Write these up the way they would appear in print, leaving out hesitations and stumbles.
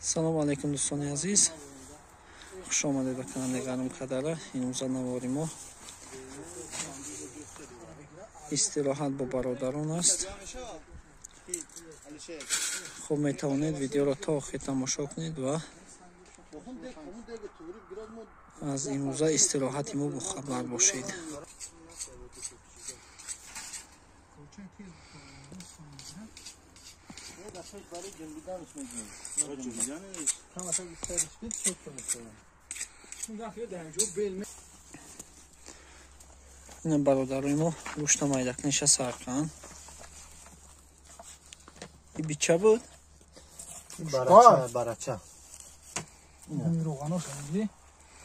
Салому алайкум, дӯстони азиз, хуш омадед ба канали Ғарм Кадара. Имрӯза навори мо истироҳат бо бародарон аст. Хуб, метавонед видеоро то охир тамошо кунед ва аз имрӯза истироҳати мо бохабар бошед. Ина бародарои мо гӯшта майдакниша сар кан. И бича буд? Барача, барача. Роғаноша мегирӣ?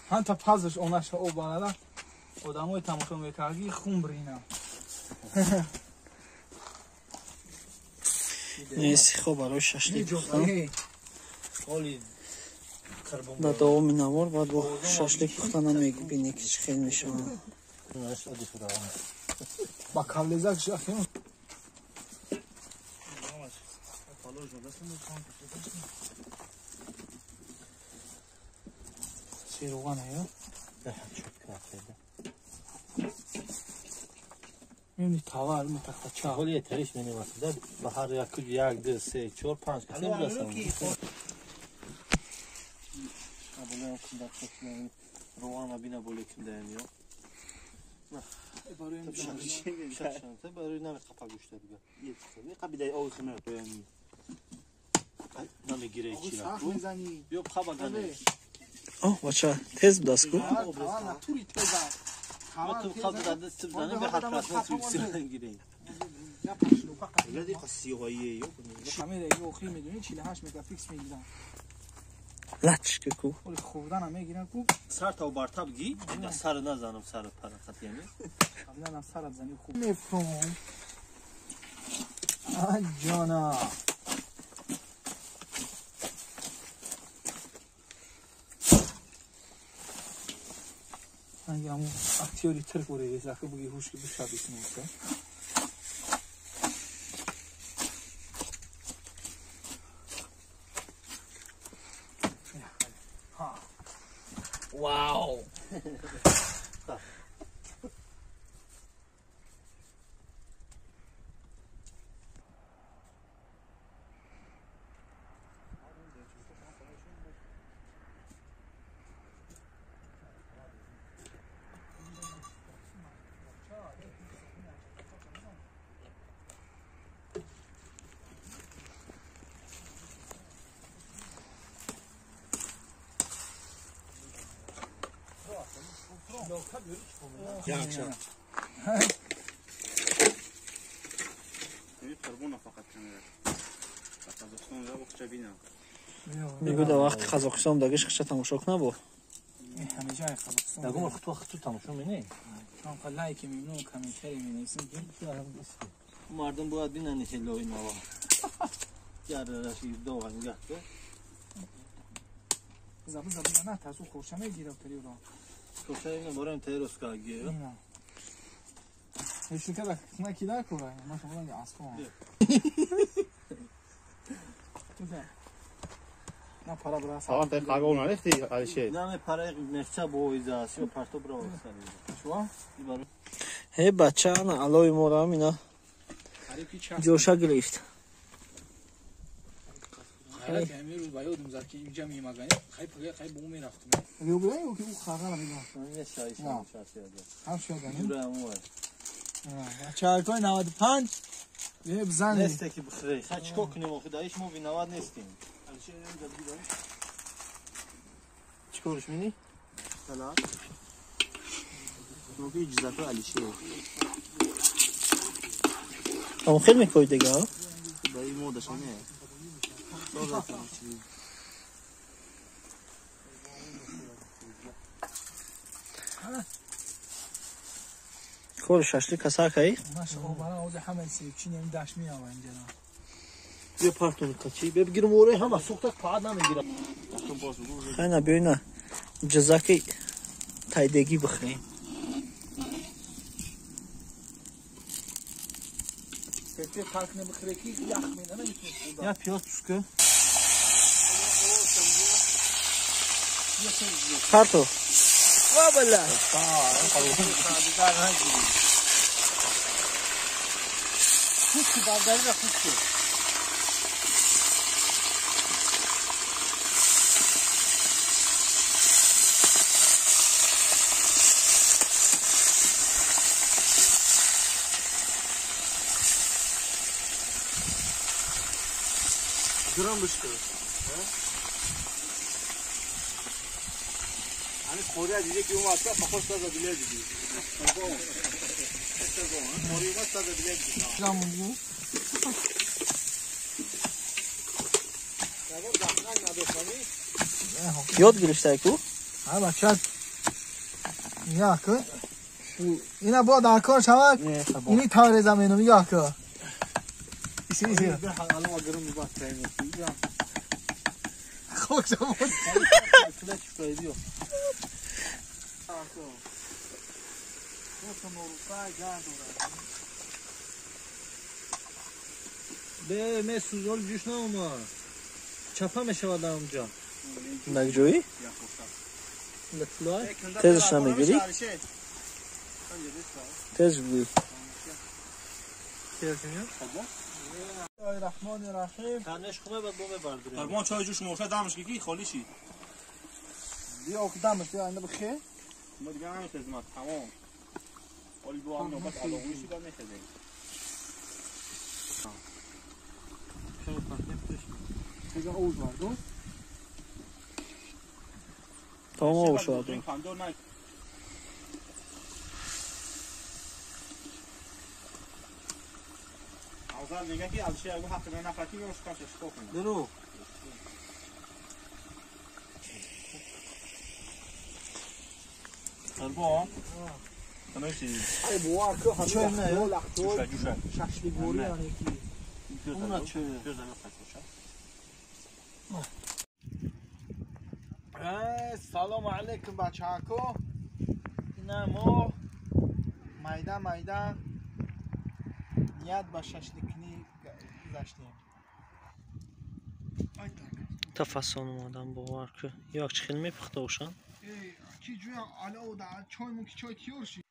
Ҳанта пазаш онаша об барада одамои тамошо мекарди хун брина. Сихо барои шашлик пухтан. Дар давоми навор баъд бо шашлик пухтана мебинӣ ки чӣ хел мешавад. Ба каллезак шахем. Сируғана я? Мебини тава метахта ча. Ҳоли тариш менавасида ба ҳар як 1 2 3 4 5 касе бирасам. Абулаям кунда кошна руана бина боле кундаям ё. Барои нами қапа гӯшта бига. Қабидаи ови хина намегире чира. Биё қаба гане. Оҳ, бача, тез будаст ку? ما تو خود داده تبزنه به حد پرسون گیریم. همه دیگه اخری میدونی 48 مگافیکس میگیرن. لچ کو. ولی خوردن هم میگیرن کو. سر تا برتاب گی، نه سر نزنم سر پرخت یعنی. قبلا هم سر بزنی خوب. میفروم. آ جانا. Ҳамун актёри тирк ворезака буги ҳуш ки бишабисмоса. Вау! Мегӯ дар вақти Қазоқистон дагиш хича тамошо кунабо? Ҳамеҷаи Қазоқистон. Ягон хуту хуту тамошо мене? Лайк мемнун, комментари менависем. Мардум бояд бинани хелои нава. Ярараши дова нигоҳ кун. Забы забы на тазу хурша мегирам периодо. Кошаи борем терос кагиё. Ешика на кида кура, ма шумо асфон. На пара бра. Салам та қагол нарехти Алишер. На пара мехча боиза, сио парто бра Шуа? Ҳе бача, ана алои моро ҳамина ҷоша гирифт. Хайр, рӯз ба ёдум зад ки инҷа мемагани, хай пага хай бо мерафтум. Ё ки ӯ хағара мегам. Не шай шай шай. Ҳам шода, не? Чаркои 95 е бизани. Несте ки бихрей. Хай чико кунем охи даиш мо виноват нестем. Чикорш мини? Салат. Ноги иҷзато Алишер. Ам хел мекои дига? Ба ин модаша не. Кори шашлик асар каи? Бیا پارتون کچی بیا بگیرم اوره هم سوخت پاد نمیگیرم. хайна биёина ҷазаки тайдегӣ бихӯрем. Пепе парк набихӯре ки ях мена наметунӣ хӯрда. Я пиёз тушка. Парту. Ва балла. Грам бишка. Hani Kore diyecek ki umarsa pakoş da bile gidiyor. Kore umarsa da bile gidiyor. Ёд гирифтай ку? Ҳа бача. Нигоҳ кун. Ина бо дар кор шавад. Ини тавре замину нигоҳ кун. Иси иси. Хок шавад. Бе, ме сузол ҷӯш наома. Чапа мешавад дар онҷа. Дар ҷои? Тезш намегирӣ? Тез гӯй. Раҳмони раҳим. Танеш хуме бад бо мебардорем. Фармон чой ҷӯш моша дамш ки холӣ шид. Биё дамш биё анда бихе. Мо дига намехезем тамом. Оли бо ҳам нобат алоғӯй шид мехезем. Дига оуз бардор. Тамом об шуд. Авзал мегӯяд ки аз шеър ҳаққи ман нафрати меошт кам шикоф кунад. Дурӯғ. Арбо. Танаши. Ай бовар ку Чой не, ё? Ҷӯша ҷӯша. Шашликворӣ яъне ки. Уна чой. Салому алейкум бачаҳако. Ина мо майда майда ният ба шашликкунӣ гузаштем. Тафасон омадам бовар ку. Як чӣ хел мепухта бошанд? Ки ҷӯя ало чоймон ки чой тиёр шид.